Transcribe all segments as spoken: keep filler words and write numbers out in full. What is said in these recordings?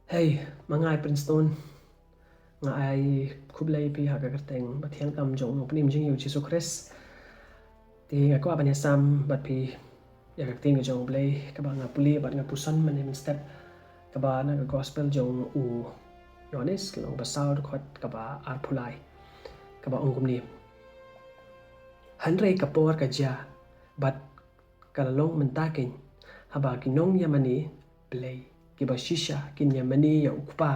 Hei, ma nga Princeton. Nga ai khublei phi ha ka kyrteng ba thiang tam jong u Nongpynim jong ngi u Jisu Khrist. Te nga kwah ban ïasam bad phi ïa ka ktien ka jong u Blei kaba nga pule bad nga puson mynne mynstep, kaba na ka gospel jong u Ïoannis, lynnong ba saw, dkhot kaba arphew lai, kaba ong kumne: Hynrei ka por ka jia bad ka la long mynta keiñ, haba ki nongïamane Blei kiba shisha kin ïamane ïa u Kpa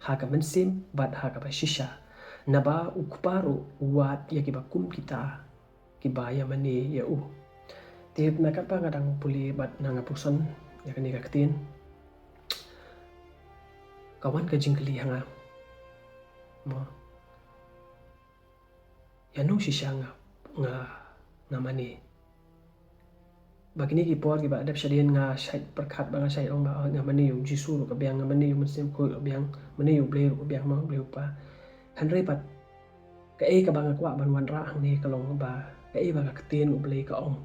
ha ka mynsiem bad ha kaba shisha, naba u Kpa ruh u wad ïa kiba kum kita kiba ïamane ïa u. Te na katba nga dang pule bad nga puson ïa kane ka ktien, ka wan ka jingkylli ha nga, mo, ïano shisha nga, nga, nga mane? Ba kine ki por kiba dep shadien nga shait pyrkhat, ba nga shait ong ba, oh, nga mane ïa u Jisu ruh ka biang, nga mane ïa u Mynsiem Bakhuid ruh ka biang, mane ïa u Blei ruh ka biang, mo, Blei u Kpa. Hynrei pat kaei kaba nga kwah ban wanrah hangne ka long ba kaei ba ka ktien u Blei ka ong.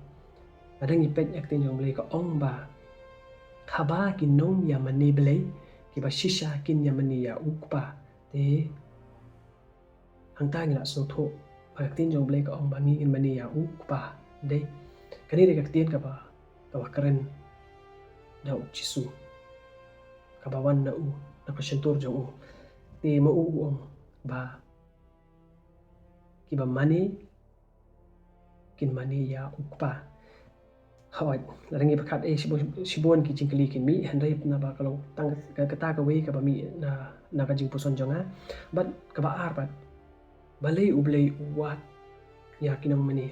Lada ngi peit ïa ka ktien jong u Blei, ka ong ba haba ki nongïamane Blei kiba shisha kin ïamane ïa u Kpa, te hangta ngi la sngewthuh ba ka ktien jong u Blei ka ong ba ngi ngin mane ïa u Kpa. Dei, kane dei ka ktien kaba, kaba kren da u Jisu, kaba wan na u, na ka shyntur jong u. Te ma u u ong ba kiba mane kin mane ïa u Kpa. Hooid, lada ngi pyrkhat, eh, shibun, shibun ki jingkylli kin mih, hynrei naba ka long tang ka, kata kawei kaba mih na, na ka jingpuson jong nga. Bad kaba ar pat, balei u Blei u wad ïa ki nongmane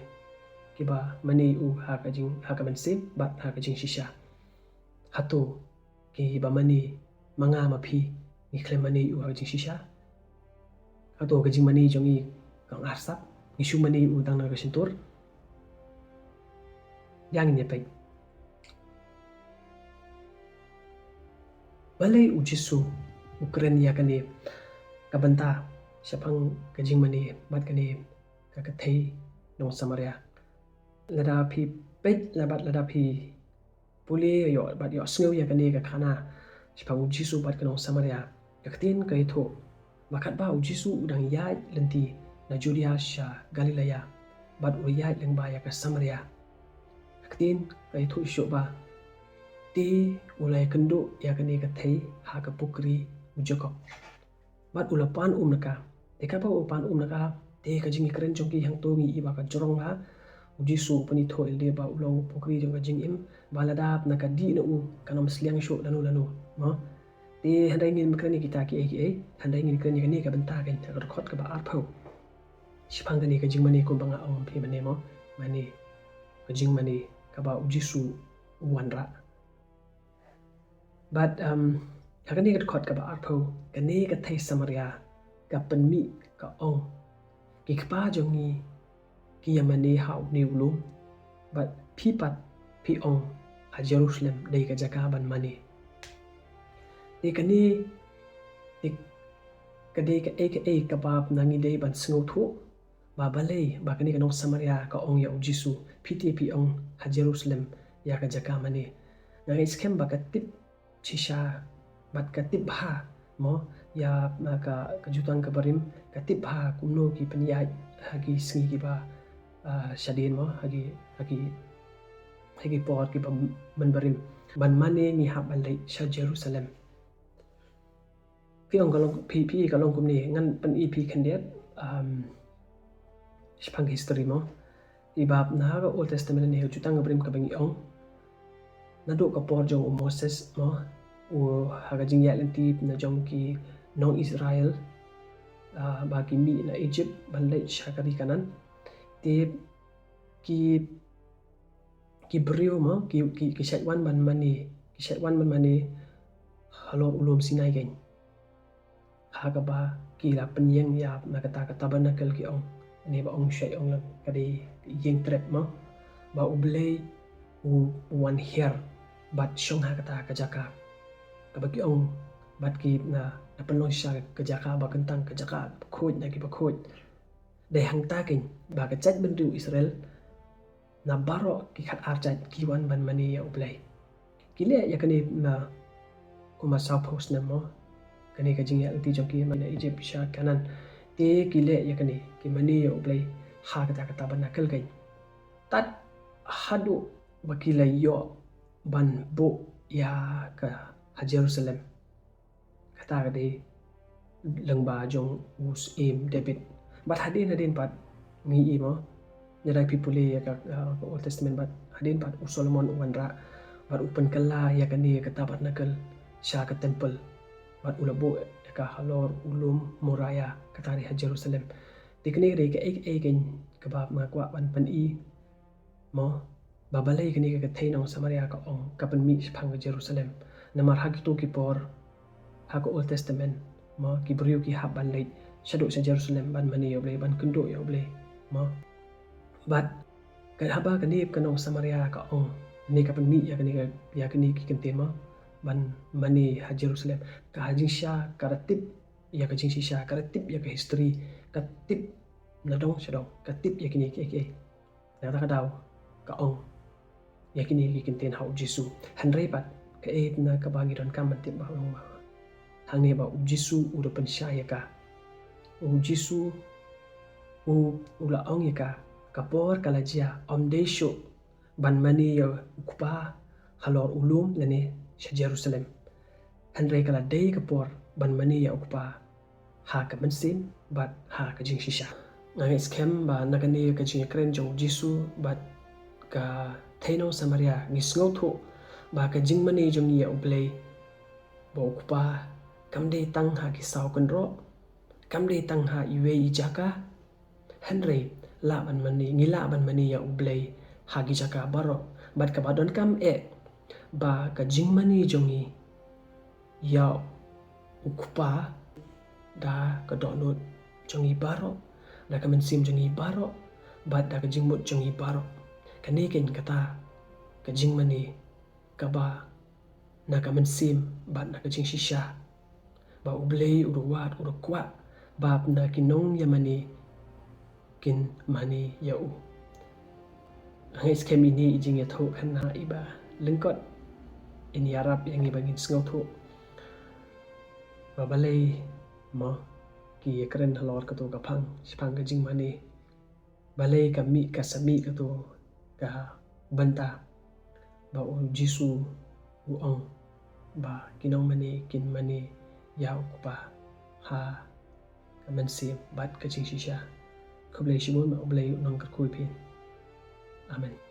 kiba mane ïa u ha ka jing, ha ka mynsiem bad ha ka jingshisha? Hato kiba mane ma nga ma phi ngi khlem mane ïa u ha ka jingshisha? Hato ka jingmane jong ngi ka ong arsap, ngi shu mane ïa u tang na ka shyntur? Ïa ngin ïa peit. Balei u Jisu u kren ïa kane ka bynta shaphang ka jingmane bad kane ka kynthei nong Samaria? Lada phi peit, lada, lada phi pule ïoh bad ïohsngew ïa kane ka khana shaphang u Jisu bad ka nong Samaria, ka ktien ka ïathuh ba katba u Jisu u dang ïaid lynti na Judea sha Galilaia, bad u la ïaid lyngba ïa ka Samaria. Ka ktien ka ïathuh shuh ba te u la ïakynduh ïa kane ka kynthei ha ka pukri u Jakob. Bad u la pan um na ka. Te katba u pan um na ka, te ka jingkren jong ki hangto ngi i ba ka jrong bha. U Jisu u pynithuh ïalade ba u long u pukri jong ka jingim, ba lada na ka dih na u kan ym sliang shuh lano lano. Mo? Te hynrei ngin kren ïa kita kiei kiei, hynrei ngin kren ïa kane ka bynta keiñ, ka dkhot kaba arphew. Shaphang kane ka jingmane kumba nga ong phi mynne, mo, mane, ka jingmane kaba u Jisu u wanrah. Bad, um, ha kane ka dkhot kaba arphew, kane ka kynthei Samaria ka pynmih, ka ong, ki kpa jong ngi ki ïamane ha une u lum, bad phi pat phi ong ha Jerusalem dei ka jaka ban mane. Te kane, te ka dei kaei kaei kaba ngi dei ban sngewthuh, ba balei ba kane ka nong Samaria ka ong ïa u Jisu, phi te phi ong ha Jerusalem ïa ka jaka mane. Nga ngeit skhem ba ka tip shisha bad ka tip bha, mo, ïa, na ka, ka jutang ka barim, ka tip bha kumno ki pynïaid ha ki sngi kiba, ah, shadien, mo, ha ki, ha ki, ha ki por kiba mynbarim, ban mane ngi hap ban leit sha Jerusalem. Phi ong ka long, phi, phi ka long kumne, ngan pyni phi khyndiat, um, shaphang history, mo. Te ba na ka Old Testament ne ha ka Jutang ka Barim kaba ngi ong, naduh ka por jong u Moses, mo, u ha ka jingïaid lynti na jong ki nong Israel, ah, ba ki mih na Egypt ban leit sha ka ri Kanaan. Te ki, ki briew, mo, ki, ki, ki shait wan ban mane, ki shait wan ban mane halor u lum Sinai keiñ. Ha kaba ki la pynïeng ïa na kata ka tabernacle, ki ong, ne ba ong shait ong lang, ka dei ïing trep, mo, ba u Blei u, u wan hiar bad shong ha kata ka jaka. Kaba ki ong bad ki na, na pynlong shisha ka jaka ba kyntang, ka jaka bakhuid na ki bakhuid. Dei hangta keiñ ba ka jaitbynriew Israel na baroh ki khatar jait ki wan ban mane ïa u Blei. Ki leh ïa kane na kumba sawphew snem, mo. kane ka jingïaid lynti jong ki na Egypt sha Kanaan. Te ki leh ïa kane, ki mane ïa U Blei ha kata ka tabernacle kein. Tad haduh ba ki la ïoh ban buh ïa ka ha Jerusalem. Kata ka dei lyngba jong u Syiem David. Bad hadien hadien pat ngi i mo, lada phi pule ïa ka, uh, ka Old Testament bad hadien pat u Solomon u wanrah bad u pynkylla ïa kane ka tabernacle sha ka temple. Bad u la buh ïa ka halor u lum Moriah kata dei ha Jerusalem. Te kane ka dei kaei kaei kein kaba nga kwah ban pyni mo, ba balei kane ka kynthei nong Samaria ka ong ka pynmih shaphang ka Jerusalem. Namar ha kito ki por ha ka Old Testament mo, ki briew ki hap ban leit shaduh sha Jerusalem ban mane ïa U Blei, ban kynduh ïa U Blei mo. Bad ka haba kane ka nong Samaria ka ong, ne ka pynmih ïa kane ka, ïa kane ki kyntien mo, ban mane ha Jerusalem. Ka jingshisha ka da tip ïa ka jingshisha, ka da tip ïa ka history, ka tip na dong sha dong, ka tip ïa kine kiei kiei. Na kata ka daw ka ong ïa kine ki kyntien ha u Jisu. Hynrei pat kaei na kaba ngi donkam ban tip ba long ba hangne ba u Jisu u da pynshai ïa ka. U Jisu u, u la ong ïa ka, ka por ka la jia, ym dei shuh ban mane ïa u Kpa halor u lum lane sha Jerusalem. Hynrei ka la dei ka por ban mane ïa u Kpa ha ka mynsiem bad ha ka jingshisha. Nga ngeit skhem ba na kane ka jingïakren jong u Jisu bad ka kynthei nong Samaria ngi sngewthuh ba ka jingmane jong ngi ïa U Blei bad u Kpa kam dei tang ha ki saw kynroh, kam dei tang ha iwei i jaka. Hynrei lah ban mane, ngi lah ban mane ïa U Blei ha ki jaka baroh. Bad kaba donkam eh ba ka jingmane jong ngi ïa u Kpa da ka dohnud jong ngi baroh, da ka mynsiem jong ngi baroh, bad da ka jingmut jong ngi baroh. Kane kein kata ka jingmane kaba na ka mynsiem bad na ka jingshisha. Ba U Blei u da wad, u da kwah ba na ki nongïamane kin mane ïa u. Nga ngeit skhem ine i jingïathuh kan ha iba lyngkot in ïarap ïa ngi ba ngin sngewthuh ba balei mo ki ïakren halor kato ka phang shaphang ka jingmane. Balei ka mih, ka sa mih kato ka bynta ba u Jisu u ong ba ki nongmane kin mane ïa u Kpa ha ka mynsiem bad ka jingshisha. Khublei shibun, U Blei un nang kyrkhu ïa phi. Amen.